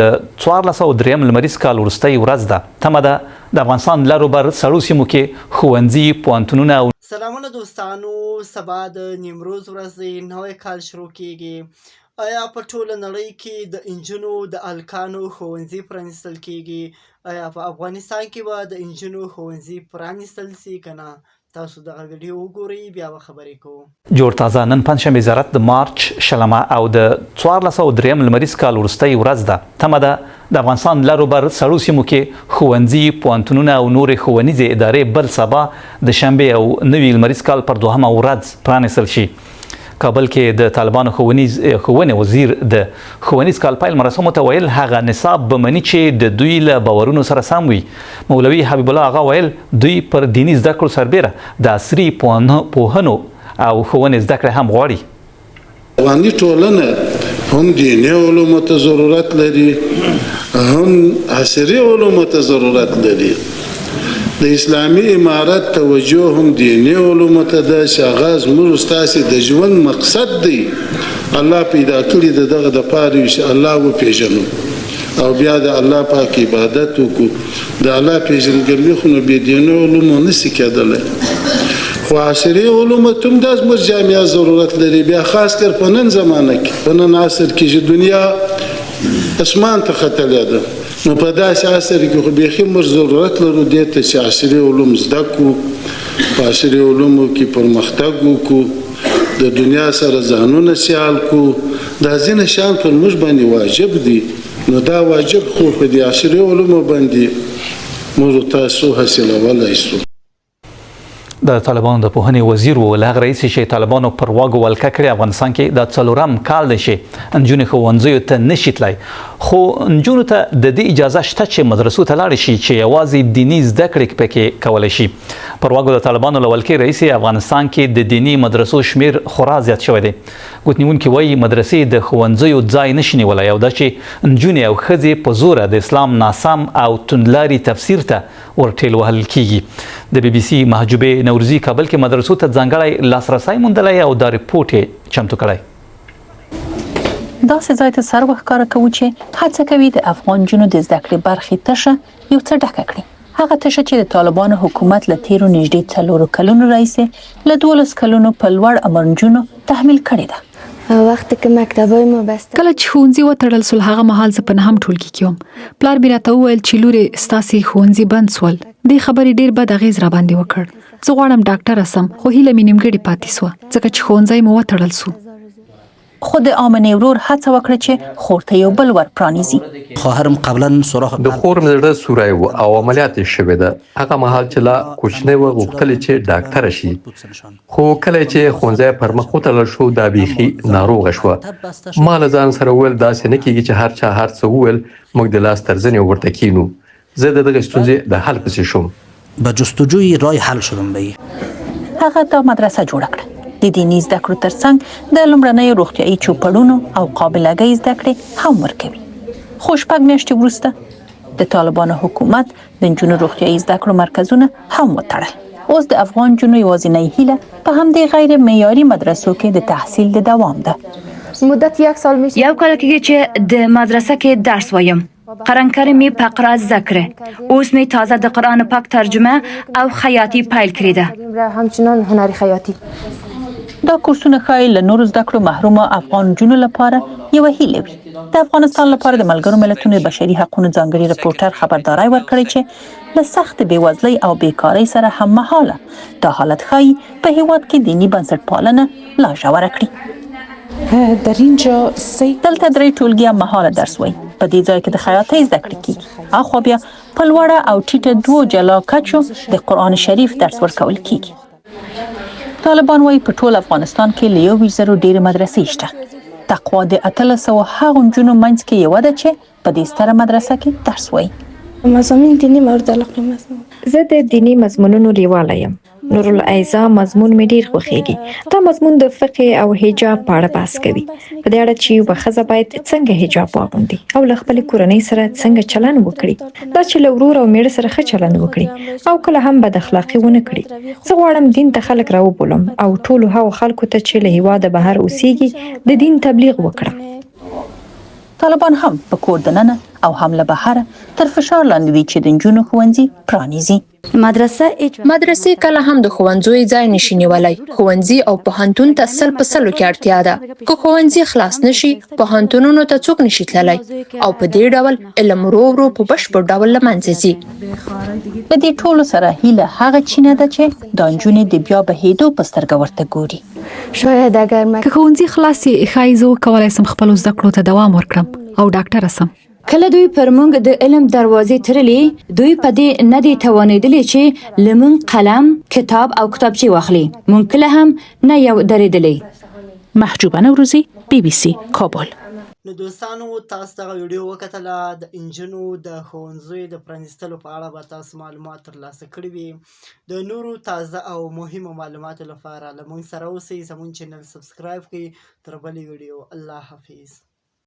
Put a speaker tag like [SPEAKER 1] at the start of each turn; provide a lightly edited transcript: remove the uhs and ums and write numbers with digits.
[SPEAKER 1] د 1403 لمریز کال وروستۍ ورځ ده. تمه ده د افغانستان لر و بر سړو سیمو کې ښوونځي، پوهنتونونه او.
[SPEAKER 2] سلامونه دوستانو سبا د نیمروز ورځ دی نوی کال شروع کیږي ایا په ټوله نړۍ کې د انجونو د الکانو ښوونځي پرانیستل کیږي ایا په افغانستان کې به د انجونو ښوونځي پرانیستل سي که نه تاسو دغه ویډیو وګورئ بیا به خبرې کوو.
[SPEAKER 1] جوړ تازه نن پنجشنبه زیارت د مارچ شلمه او د 1403 لمریز کال وروستۍ ورځ ده. تمه ده د افغانستان لر و بر سړو سیمو کې ښوونځي، پوهنتونونه او نورې ښوونیزې ادارې بل سبا د شنبې او نوي لمریز کال پر دوهمه ورځ پرانیستل شي. کابل کې د طالبانو ښوونیز ښوونې وزیر د ښوونیز کال پیل مراسمو ته ویل هغه نصاب به مني چې د دوی له باورونو سره سم وي. مولوي حبیب الله آغا ویل دوی پر دیني زده کړو سربېره د عصري پوهنو او ښوونې زده کړې هم غواړي.
[SPEAKER 3] افغاني ټولنه هم دیني علومو ته ضرورت لري هم عصري علومو ته ضرورت لري. د اسلامي امارت توجه هم دیني علومو ته ده چې هغه زموږ ستاسې د ژوند مقصد دی. الله پیدا کړي د دغه دپاره یو چې الله وپېژنو او بیا د الله پاک عبادت وکړو. د الله پېژندګلوي خو نو بې دیني علومو نه شي کېدلی، خو عصري علومو ته هم دا زموږ جامعه ضرورت لري، بیا خاص کر په نن زمانه کې، په نن عصر کې چې دنیا اسمان ته ختلې ده، نو په داسې عصر کې خو بیخي موږ ضرورت لرو دې ته چې عصري علوم زده کړو، په عصري علومو کې پرمختګ وکړو، د دنیا سره ځانونه سیال کړو. دا ځینې شیان پر موږ باندې واجب دي، نو دا واجب خو په دې عصري علومو باندې موږ تاسو حاصلولای شو.
[SPEAKER 1] د طالبانو د پوهنې وزیر وو له هغه راهیسې چې طالبانو پر واګو ولکه کړې افغانستان کې دا څلورم کال دی چې نجونې ښوونځیو ته نه شي تلای، خو نجونو ته د دې اجازه شته چې مدرسو ته لاړې شي چې یوازې دیني زده کړې پکې کولی شي. پر واګو د طالبانو له ولکې راهیسې افغانستان کې د دیني مدرسو شمېر خورا زیات شوی دی. ګوتنیونکي وایي مدرسې د ښوونځیو ځای نه شي نیولی او دا چې نجونې او ښځې په زوره د اسلام ناسم او توندلاري تفسیر ته ورټېل وهل کیږي. د بي بي سي محجوبې نورزي کابل کې مدرسو ته ځانګړی لاسرسی موندلی او دا رپورټ یې چمتو کړی.
[SPEAKER 4] داسې ځای ته سر وښکاره کوو چې هڅه کوي د افغان نجونو د زده کړې برخې تشه یو څه ډکه کړي. هغه تشه چې د طالبانو حکومت له تېرو نږدې څلورو کلونو راهیسې له 12 کلونو په لوړ عمر نجونو تحمیل کړې ده.
[SPEAKER 5] وقتی که مکتبای ما بسته
[SPEAKER 6] کله چې ښوونځي وتړل سول هغه مهال زه په نهم ټولګي کې وم. پلار مې راته وویل چې لورې ستاسې ښوونځي بند سول. دې خبرې ډېر بد اغېز راباندې وکړ. زه غواړم ډاکټره سم خو هیله مې نیمګړې پاتې سوه ځکه چې ښوونځی مو وتړل سو.
[SPEAKER 4] خو د آمنې ورور هڅه وکړه چې خور ته یو بل ور پرانیزي.
[SPEAKER 7] خواهرم قبلا سوراخ
[SPEAKER 8] د خور مې زړه سوری و او عملیات یې شوې ده. هغه مهال چې لا کوچنۍ وه غوښتل یې چې ډاکټره شي. خو کله چې ښوونځی پر مخ وتړل شو دا بیخي ناروغه شوه. ما له ځان سره وویل داسې نه کېږي چې هر چا هر څه وویل موږ د لاس تر زنې ورته کېنو. زه د دغې ستونزې د حل پسې شوم.
[SPEAKER 7] به جستجوی راه حل شدم به.
[SPEAKER 4] هغه دا مدرسه جوړه کړه. د دیني زده کړو ترڅنګ د لومړنیو روغتیايي چوپړونو او قابلګۍ زده کړې هم ورکوي. خو شپږ میاشتې وروسته د طالبانو حکومت د نجونو روغتیايي زده کړو مرکزونه هم وتړل. اوس د افغان نجونو یوازینۍ هیله په همدې غیر معیاري مدرسو کې د تحصیل د دوام ده.
[SPEAKER 5] مدت یک سال میشه.
[SPEAKER 9] یو کال کېږي چې د مدرسه کې درس وایم. قرآن کریم مې په قرائت زده کړی. اوس مې تازه د قرآن پاک ترجمه او خیاطي پیل کړې ده.
[SPEAKER 5] همچنان هنر خیاطي.
[SPEAKER 4] دا کورسونه ښايي له نورو زده کړو محرومو افغان نجونو لپاره یوه هیله وي. د افغانستان لپاره د ملګرو ملتونو د بشري حقونو ځانګړي رپورټر خبرداری ورکړی چې له سختې بېوزلۍ او بېکارۍ سره هممهاله دا حالت ښايي په هېواد کې دیني بنسټپالنه لا ژوره کړي. دلته درې ټولګي هم مهاله درس وایي. په دې ځای کې د خیاطۍ زده کړې کېږي. اخوا بیا په لوړه او ټیټه دوو جلا کچو د قرآن شریف درس ورکول کېږي. طالبان وایي په ټول افغانستان کې له 21 زرو ډېرې مدرسې شته. تقوا د 1800 هغو نجونو منځ کې یوه ده چې په دې ستره مدرسه کې درس وایي.
[SPEAKER 5] مضامین دینی مورد علاقه مضمون.
[SPEAKER 10] زه د دیني مضمونونو لیواله یم. نورالایضاح مضمون مې ډیر خوښیږي. دا مضمون د فقه او حجاب په اړه بحث کوي. په دې اړه چې یوه ښځه باید څنګه حجاب واغوندي او له خپلې کورنۍ سره څنګه چلن وکړي. دا چې له ورور او میړه سره ښه چلند وکړي او کله هم بد اخلاقي ونه کړي. زه غواړم دین ته خلک راوبولم او ټولو هغو خلکو ته چې له هیواده بهر اوسیږي د دین تبلیغ وکړم.
[SPEAKER 4] طالبان هم په کور دننه او هم له بهره تر فشار لاندې دي چې د نجونو ښوونځي پرانیزي.
[SPEAKER 10] مدرسې کله هم د ښوونځیو ځای نه شي نیولی. ښوونځي او پوهنتون ته سل په سلو کې اړتیا ده. که ښوونځي خلاص نه شي، پوهنتونونو ته څوک نه شي تللی او په دې ډول علم ورو ورو په بشپړ ډول له منځه ځي.
[SPEAKER 4] له دې ټولو سره هیله هغه چینه ده چې دا نجونې د بیا بهېدو په سترګه ورته ګوري.
[SPEAKER 6] که ښوونځي خلاص شي، ښايي زه وکولای شم خپلو زده کړو ته دوام ورکړم او ډاکټره شم.
[SPEAKER 9] کله دوی پر موږ د علم دروازې تړلي، دوی په دې نه دي توانېدلي چې له موږ قلم، کتاب او کتابچې واخلي. موږ کله هم نه یو درېدلي.
[SPEAKER 11] محجوبه نوروزي، بي بي سي، کابل.
[SPEAKER 2] نو دوستانو تاسو دغه ویډیو وکتله د انجونو د ښوونځیو د پرانیستلو په اړه به تاسو معلومات ترلاسه کړي وي د نورو تازه او مهمو معلوماتو لپاره له موږ سره اوسئ زموږ چینل سبسکرایب کړئ تر بلې ویډیو الله حافظ.